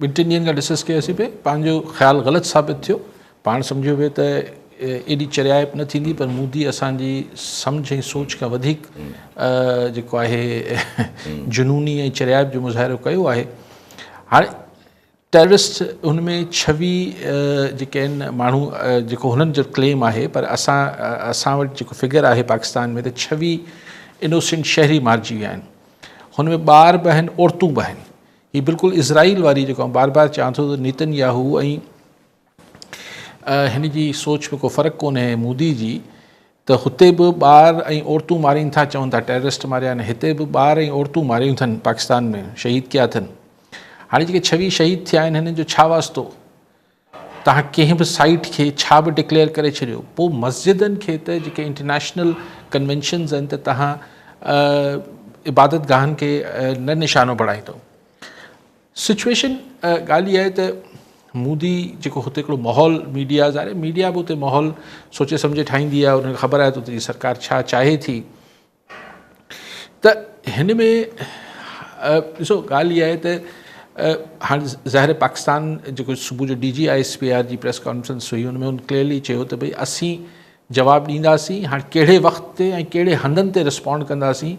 ٻن ٽن ڏينهن کان ڊسڪس ڪيوسين پئي پنهنجو خيال غلط ثابت ٿيو پاڻ سمجهيو پئي ته ايڏي چريائپ نه ٿيندي پر مودي اسان جي سمجهه ۽ سوچ کان وڌيڪ جيڪو آهي جنوني ۽ چريائپ جو مظاهرو ڪيو آهي. هاڻي ٽيررسٽ ان ۾ ڇويهه جيڪي آهن ماڻهو جيڪو هنن جو ڪليم آهي پر اسان اسان وٽ جيڪو فگر آهي پاڪستان ۾ ته ڇويهه انوسينٽ شهري مارجي ويا آهن هن ۾ ٻار به آهن عورتون به آهن هي بلڪل اسرائيل واري جيڪو آئون بار بار چوان ٿو ته نيتن ياهو ۽ هن جي سوچ ۾ ڪو فرق ڪونهي مودي جي ته هتي به ٻار ۽ عورتون مارين ٿا چون ٿا ٽيررسٽ ماريا آهن هتي به ٻار ۽ عورتون ماريون اٿن پاڪستان ۾ شهيد ڪيا اٿن هاڻي جيڪي ڇويهه شهيد ٿيا آهن هنن جو ڇا واسطو تهان ڪنهن به سائيٽ کي ڇا به ڊڪليئر ڪري ڇڏيو پوء مسجدن کي ته جيڪي انٽرنيشنل ڪنوينشنز آهن ته تهان عبادت گاهن کي نه نشانو بڻائيندو سچويشن ڳالهه اها آهي ته مودي جيڪو هتي هڪڙو ماحول ميڊيا ظاهر ميڊيا به اتي ماحول سوچي سمجهي ٺاهيندي آهي ان کي خبر آهي ته اتي جي سرڪار ڇا چاهي ٿي ته هن ۾ ڏسو ڳالهه اها آهي ته هاڻي ظاهر پاڪستان جيڪو صبح جو D G I S P R جي پريس ڪانفرنس هئي ان ۾ هن ڪليئرلي چيو ته ڀئي اسين جواب ڏينداسين هاڻي ڪهڙي وقت تي ۽ ڪهڙي هنڌن تي رسپونڊ ڪنداسين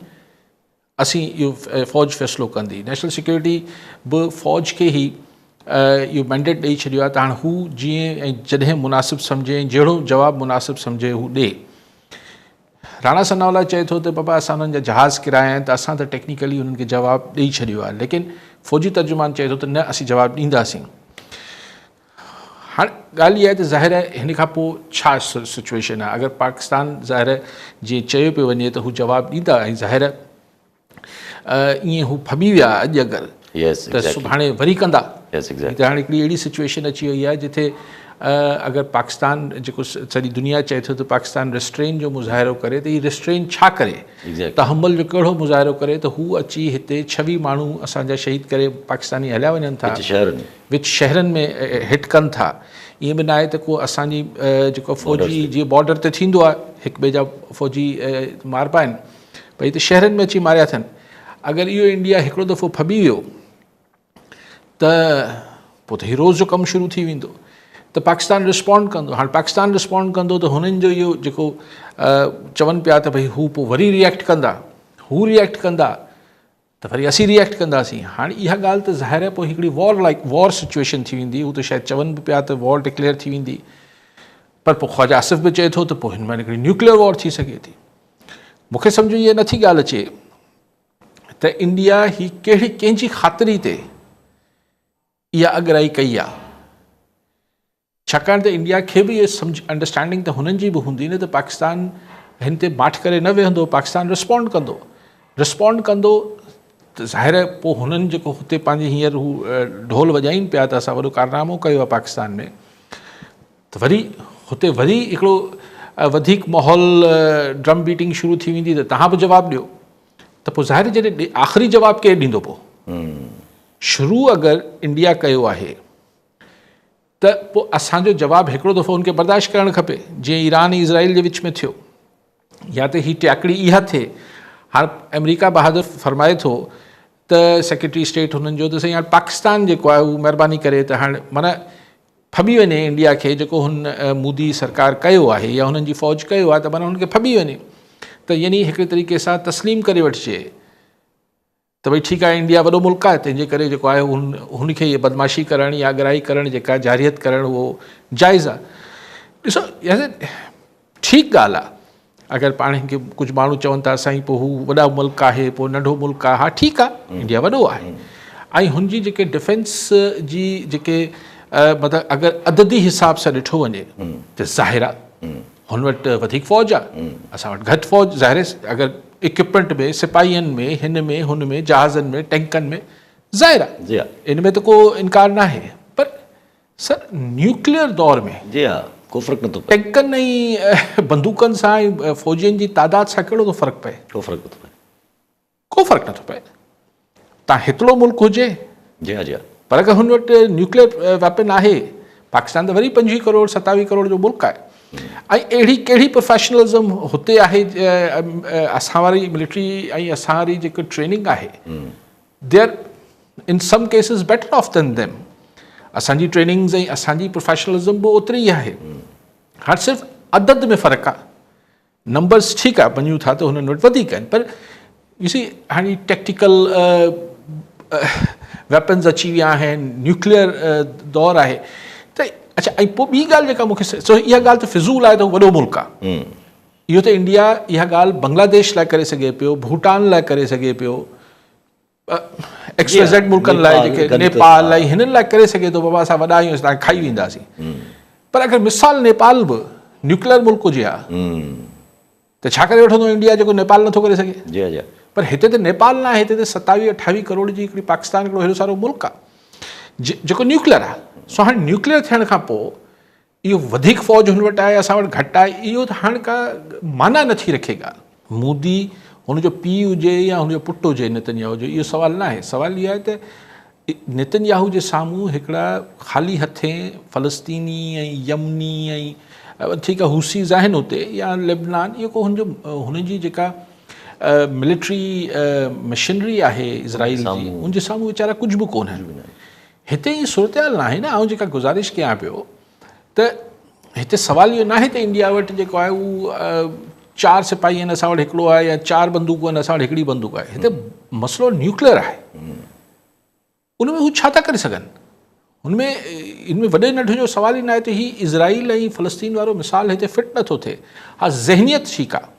اسين اهو فوج فيصلو ڪندي. نيشنل سيڪيورٽي به فوج کي ئي اهو مينڊيٽ ڏئي ڇڏيو آهي ته هاڻ هو جيئن ۽ جڏهن مناسب سمجهي ۽ جهڙو جواب مناسب سمجهي هو ڏئي. راڻا ثناء الله چئي ٿو ته بابا اسان انهن جا جهاز ڪرايا آهن ته اسان ته ٽيڪنيڪلي انهن کي جواب ڏئي ڇڏيو آهي ليڪن فوجي ترجمان چئي ٿو ته نه اسين جواب ڏينداسين. هاڻ ڳالهه اها آهي ته ظاهر آهي هن کان پوء ڇا سچويشن آهي اگر پاڪستان ظاهر آهي جيئن چيو پيو وڃي ته هو جواب ڏيندا ۽ ظاهر آهي ائين هو ڦٻي ويا اڄ اگر ته سڀاڻي وري ڪندا ته هاڻي هڪڙي اهڙي سچويشن اچي وئي آهي جتي اگر پاڪستان جيڪو سڄي دنيا چئي ٿو ته پاڪستان ريسٽرين جو مظاهرو ڪري ته هي ريسٽرين ڇا ڪري تحمل جو ڪهڙو مظاهرو ڪري ته هو اچي هتي ڇويهه ماڻهو اسان جا شهيد ڪري پاڪستاني هليا وڃن ٿا وچ شهرن ۾ هٽ ڪن ٿا ائين به ناهي ته ڪو اسان جي جيڪو فوجي جيئن بارڊر تي ٿيندو آهي هڪ ٻئي جا فوجي ماربا آهن پر هي ته شهرن ۾ اچي ماريا اٿن اگر اهو انڊيا هڪڙو دفعو ڦٻي ويو ته پوء ته هي روز جو ڪم شروع ٿي ويندو ته پاڪستان رسپونڊ ڪندو هاڻي پاڪستان رسپونڊ ڪندو ته هنن جو اهو جيڪو چون پيا ته ڀئي هو پوء وري ريئيڪٽ ڪندا هو ريئيڪٽ ڪندا ته وري اسين ريئيڪٽ ڪنداسين. هاڻي اها ڳالهه ته ظاهر آهي پوء هڪڙي وار لائيڪ وار سچوئيشن ٿي ويندي. هو ته شايد چون به پيا ته وار ڊڪليئر ٿي ويندي. پر پوء خواجه آصف به چئي ٿو ته پوء هن مهل هڪڙي نيوڪليئر وار ٿي سگهي ٿي. مون کي سمجهه اها نٿي ڳالهه اچي ته انڊيا هي ڪهڙي ڪنهن جي خاطري تي اها اڳرائي ڪئي آهي. ڇاڪاڻ ته انڊيا کي به اهي سمجهه انڊرسٽينڊنگ ته هنن جي به هوندي نه ته پاڪستان هن تي ماٺ ڪري نه ويهندو پاڪستان رسپونڊ ڪندو رسپونڊ ڪندو ته ظاهر آهي پوء هنن جيڪو هتي پنهنجي هينئر هو ڍول وڄائين پيا ته اسان وڏو ڪارنامو ڪيو آهي پاڪستان ۾ ته وري هتي وري هڪڙو وڌيڪ ماحول ڊرم بيٽنگ شروع ٿي ويندي ته تهان به جواب ڏيو ته پوء ظاهر جڏهن آخري جواب ڪير ڏيندو پوء شروع اگر انڊيا ڪيو آهي ته پوء اسان جو جواب هڪڙو دفعو ان کي برداشت ڪرڻ کپي جيئن ايران ۽ اسرائيل جي وچ ۾ ٿيو يا ته هي ٽياڪڙي اها ٿئي هاڻ آمريڪا بهادر فرمائي ٿو ته سيڪريٽري اسٽيٽ هنن جو ته سائين هاڻ پاڪستان جيڪو آهي هو مهرباني ڪري ته هاڻ معنيٰ ڦٻي وڃي انڊيا کي جيڪو هن مودي سرڪار ڪيو آهي يا هنن جي فوج ڪيو آهي ته معنيٰ هن کي ڦٻي وڃي ته يعني هڪڙي طريقي سان تسليم ڪري وٺجي ته ڀئي ٺيڪ آهي انڊيا وڏو ملڪ آهي تنهن جي ڪري جيڪو آهي هن هن کي هيء بدمعاشي ڪرڻ يا اڳرائي ڪرڻ جيڪا جارحيت ڪرڻ اهو جائز آهي ڏسو ٺيڪ ڳالهه آهي اگر پاڻ هن کي ڪجهه ماڻهو چون ٿا سائين پوء هو وڏا ملڪ آهي پوء ننڍو ملڪ آهي ها ٺيڪ آهي انڊيا وڏو آهي ۽ هن جي جيڪي ڊفينس جي جيڪي مطلب اگر عددي حساب سان ڏٺو وڃي ته ظاهر آهي هن وٽ وڌيڪ فوج آ اسان وٽ گهٽ فوج ظاهر اگر اڪوپمينٽ ۾ سپاهين ۾ هن ۾ هن ۾ جهازن ۾ ٽينڪن ۾ ظاهر آ جي ها ان ۾ ته ڪو انڪار ناهي پر سر نيوڪليئر دور ۾ جي ها ڪو فرق نٿو پئي ٽينڪن ۽ بندوقن سان ۽ فوجين جي تعداد سان ڪهڙو ٿو فرق پئي ڪو فرق نٿو پئي ڪو فرق نٿو پئي تان هيترو ملڪ هجي جي ها جي ها پر اگر هن وٽ نيوڪليئر ويپن آهي پاڪستان ته وري 25 ڪروڙ 27 ڪروڙ جو ملڪ آهي ۽ اهڙي ڪهڙي پروفيشنلزم هتي آهي اسان واري ملٽري ۽ اسان واري جيڪو ٽريننگ آهي they are in some cases better off than them. اسان جي ٽريننگز ۽ اسان جي پروفيشنلزم به اوتري ئي آهي. هاڻ صرف عدد ۾ فرق آهي. نمبرز ٺيڪ آهي مڃون ٿا ته هنن وٽ وڌيڪ آهن پر يو سي هاڻي ٽيڪٽيڪل ويپنز اچي ويا آهن نيوڪليئر دور آهي ته اڇا ۽ پوء ٻي ڳالهه جيڪا مونکي سو اها ڳالهه ته فضول آهي ته وڏو ملڪ آهي اهو ته انڊيا اها ڳالهه بنگلاديش لاء ڪري سگهي پيو ڀوٽان لاء ڪري سگهي پيو ايڪس وائي زيڊ ملڪن لاء جيڪي نيپال ۽ هنن لاء ڪري سگهي ٿو بابا اسان وڏا آهيون اسان کائي وينداسين پر اگر مثال نيپال به نيوڪليئر ملڪ هجي ها ته ڇا ڪري وٺندو انڊيا جيڪو نيپال نٿو ڪري سگهي جي جي پر هتي ته نيپال نه آهي هتي ته 27 28 ڪروڙ جي هڪڙي پاڪستان هڪڙو هيڏو سارو ملڪ آهي جيڪو نيوڪليئر آهي سو هاڻي نيوڪليئر ٿيڻ کان پوء اهو وڌيڪ فوج هن وٽ آهي اسان وٽ گهٽ آهي اهو ته هاڻ ڪا معنيٰ نٿي رکي ڳالهه. مودي هن جو پيء هجي يا هن جو پٽ هجي نتن ياهو جو اهو سوال نه آهي سوال اهو آهي ته نتن ياهو جي سامهون هڪڙا خالي هٿين فلسطيني ۽ يمني ۽ ٺيڪ آهي حوثيز آهن هتي يا لبنان اهو ڪو هن جو هن جي جيڪا ملٽري مشنري آهي اسرائيل جي ان جي سامهون ويچارا ڪجهه به ڪونهن هتي ائين صورتحال ناهي نه آئون جيڪا گذارش ڪيان پيو ته هتي سوال اهو ناهي ته انڊيا وٽ جيڪو آهي اهو چار سپاهي آهن اسان وٽ هڪڙو آهي يا چار بندوقون آهن اسان وٽ هڪڙي بندوق آهي هتي مسئلو نيوڪليئر آهي ان ۾ هو ڇا ٿا ڪري سگهن هن ۾ ان ۾ وڏي ننڍي جو سوال ئي ناهي ته هي اسرائيل ۽ فلسطين وارو مثال هتي فٽ نٿو ٿئي ها ذهنيت ٺيڪ آهي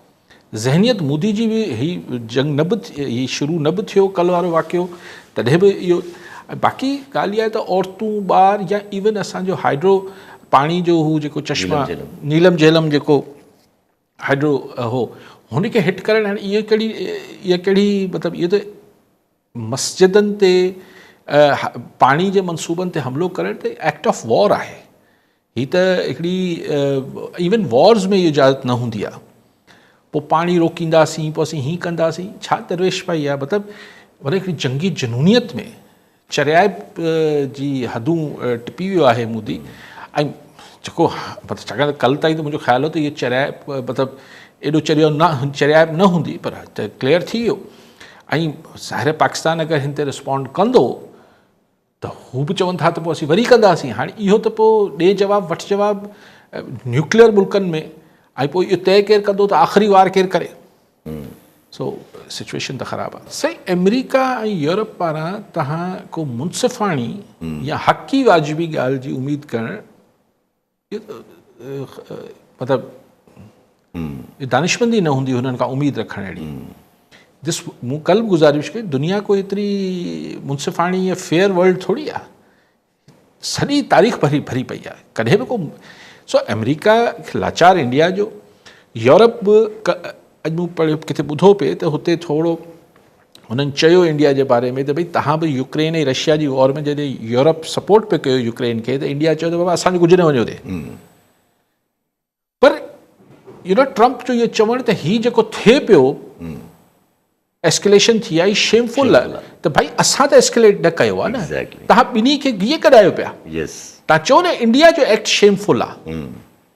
ذهنيت مودي جي به هي جنگ نه به هي شروع نه به ٿيو ڪل وارو واقعو تڏهن به اهو باقي ڳالهه اها آهي ته عورتون ٻار يا ايون اسان جو هائيڊرو پاڻي جو هو جيڪو چشما نيلم جهلم جيڪو هائيڊرو هو هن کي هٽ ڪرڻ هاڻي اها ڪهڙي اها ڪهڙي مطلب اهو ته مسجدن تي پاڻي جي منصوبن تي حملو ڪرڻ ته ايڪٽ آف وار آهي هي ته هڪڙي ايون وارز ۾ اجازت نه هوندي آهي پوء پاڻي روڪينداسين پوء اسين هي ڪنداسين ڇا درويش پائي آهي مطلب وري هڪڙي جنگي جنونيت ۾ چريائپ جي حدون ٽپي ويو آهي مودي ۽ جيڪو مطلب ڇاڪاڻ ته ڪل تائين ته منهنجو خيال هو ته اهو چريائپ مطلب ايڏو چريو نه چريائپ نه هوندي پر ته ڪليئر ٿي ويو ۽ ظاهر پاڪستان اگر هن تي رسپونڊ ڪندو ته هو به چون ٿا ته پوء اسين وري ڪنداسين هاڻي اهو ته پوء ڏي جواب وٺ جواب نيوڪليئر ملڪن ۾ ۽ پوء اهو طئي ڪير ڪندو ته آخري وار ڪير ڪري سو سچويشن ته خراب آهي سائين آمريڪا ۽ يورپ پاران تهان ڪو منصفاڻي يا حقي واجبي ڳالهه جي اميد ڪرڻ مطلب دانشمندي نه هوندي هنن کان اميد رکڻ اهڙي جس مون ڪل به گذارش ڪئي دنيا ڪو ايتري منصفاڻي يا فيئر ورلڊ ٿوري آهي سڄي تاريخ ڀري ڀري پئي آهي ڪڏهن به ڪو سو آمريڪا لاچار انڊيا جو يورپ به اڄ مون پڙهيو ڪٿي ٻڌو پئي ته هتي ٿورو هنن چيو انڊيا جي باري ۾ ته ڀئي تهان به يوڪرين ۽ رشيا جي وار ۾ جڏهن يورپ سپورٽ پئي ڪيو يوڪرين کي ته انڊيا چيو ته بابا اسان جو ڪجهه نه وڃو تي پر you know Trump جو اهو چوڻ ته هي جيڪو ٿئي پيو ايسڪليشن ٿي آهي شيمفل ته ڀائي اسان ته ايسڪليٽ نه ڪيو آهي نه تهان ٻنهي کي ڪيئن ڪڏايو پيا تهان چئو نه انڊيا جو ايڪٽ شيمفل آهي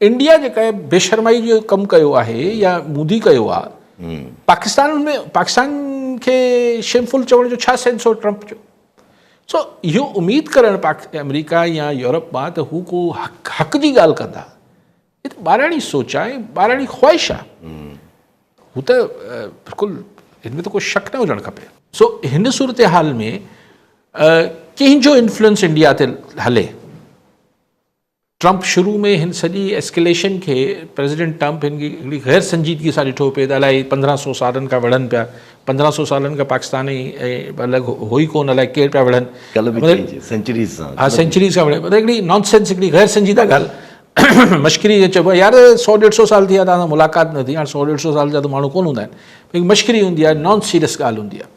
انڊيا جيڪا بي شرمائي جو ڪم ڪيو آهي يا مودي ڪيو آهي پاڪستان ۾ پاڪستان کي شيمفل چوڻ جو ڇا سينس هو ٽرمپ جو سو اهو اميد ڪرڻ آمريڪا يا يورپ مان ته هو ڪو حق حق جي ڳالهه ڪندا هي ته ٻاراڻي سوچ آهي ٻاراڻي خواهش آهي هو ته بلڪل هن ۾ ته ڪو شڪ نه هجڻ کپي سو هن صورتحال ۾ ڪنهن جو انفلوئنس انڊيا تي هلي ٽرمپ شروع ۾ هن سڄي ايسڪليشن کي پريزيڊنٽ ٽرمپ هن کي هڪڙي غير سنجيدگي سان ڏٺو پئي ته الائي 15 سو سالن کان وڙهن پيا 15 سو سالن کان پاڪستان ۽ الڳ هو ئي ڪونه الائي ڪير پيا وڙهن سينچريز سان ها سينچريز کان وڙهن مطلب هڪڙي نان سينس هڪڙي غير سنجيده ڳالهه مشڪري جيئن چئبو آهي يار سو ڏيڍ سو سال ٿي ويا توهان سان ملاقات نه ٿي هاڻي سو ڏيڍ سو سال جا ته ماڻهو ڪونه هوندا آهن مشڪري هوندي آهي نان سيريس ڳالهه هوندي آهي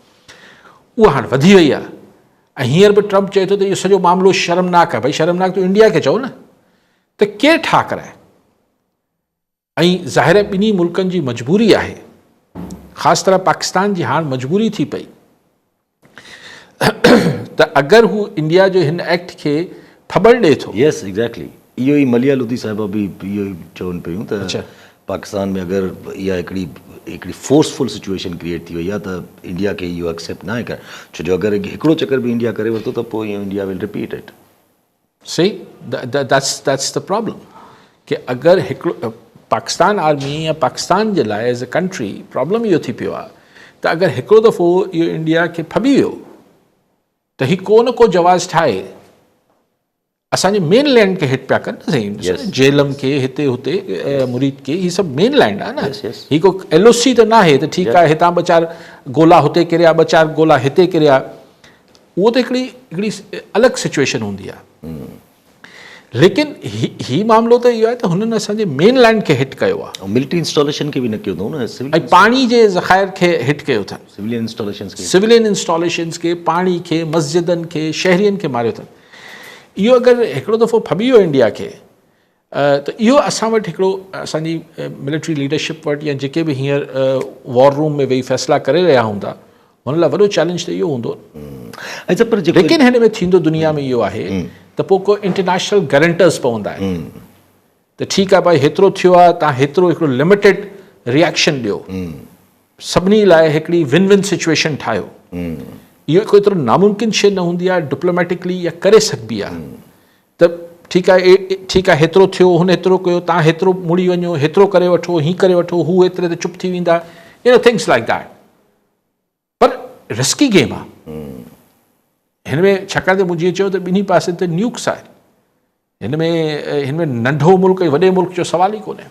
اها هاڻي وڌي وئي آهي ۽ هينئر به ٽرمپ چئي ٿو ته اهو سڄو معاملو شرمناڪ آهي، ڀئي شرمناڪ تون انڊيا کي چئو نه ته ڪير ٺاهه ڪرائي ۽ ظاهر آهي ٻنهي ملڪن جي مجبوري آهي خاص طرح پاڪستان جي هاڻ مجبوري ٿي پئي ته اگر هو انڊيا جو هن ايڪٽ کي ڦٻڻ ڏئي ٿو. يس ايگزيڪٽلي اهو ئي مليا لوڌي صاحبه به اهو ئي چون پيون ته پاڪستان ۾ اگر اها هڪڙي هڪڙي فورسفل سچوئيشن ڪريئيٽ ٿي وئي آهي ته انڊيا کي اهو ايڪسيپٽ ناهي ڪرڻ ڇو جو اگر هڪڙو چڪر به انڊيا ڪري ورتو ته پوء India will repeat it. See that's that's the problem ڪي اگر هڪڙو پاڪستان آرمي يا پاڪستان جي لاء ايز اي ڪنٽري پرابلم اهو ٿي پيو آهي ته اگر هڪڙو دفعو اهو انڊيا کي ڦٻي ويو ته هي ڪو نه ڪو جواز ٺاهي اسان جي مين لينڊ کي هٽ پيا ڪن نه سائين جيلم کي هتي هتي مريد کي هي سڀ مين لينڊ آهي نه هي ڪو ايل او سي ته ناهي ته ٺيڪ آهي هتان ٻه چار گولا هتي ڪريا ٻه چار گولا هتي ڪريا اهو ته هڪڙي هڪڙي الڳ سچويشن هوندي آهي ليڪن هي معاملو ته اهو آهي ته هنن اسان جي مين لينڊ کي هٽ ڪيو آهي. ۽ ملٽري انسٽاليشن کي به نه ڪيو اٿئون نه سول ۽ پاڻي جي ذخائر کي هٽ ڪيو اٿن. سولين انسٽاليشنز کي. سولين انسٽاليشنز کي، پاڻي کي، مسجدن کي، شهرين کي ماريو اٿن. اهو اگر هڪڙو دفعو ڦٻي ويو انڊيا کي ته اهو اسان وٽ هڪڙو اسان جي ملٽري ليڊرشپ وٽ يا جيڪي به هينئر وار روم ۾ ويهي فيصلا ڪري رهيا هوندا هن لاء وڏو چئلينج ته اهو هوندو. اچا پر جيڪو ليڪن هن ۾ ٿيندو دنيا ۾ اهو آهي ته پوء ڪو انٽرنيشنل گارنٽرز پوندا آهن ته ٺيڪ آهي ڀائي هيترو ٿيو آهي تان هيترو هڪڙو لميٽيڊ ريئڪشن ڏيو سڀني لاء هڪڙي ون ون سچويشن ٺاهيو اهو ڪو ايترو ناممڪن شيء نه هوندي آهي ڊپلوميٽڪلي يا ڪري سگهبي آهي ته ٺيڪ آهي ٺيڪ آهي هيترو ٿيو هن هيترو ڪيو تان هيترو مڙي وڃو هيترو ڪري وٺو هي ڪري وٺو هو هيتري ته چپ ٿي ويندا you know things like that per risky game آهي هن ۾ ڇاڪاڻ ته مون جيئن چيو ته ٻنهي پاسن تي نيوڪس آهن هن ۾ هن ۾ ننڍو ملڪ ۽ وڏي ملڪ جو سوال ئي ڪونهي.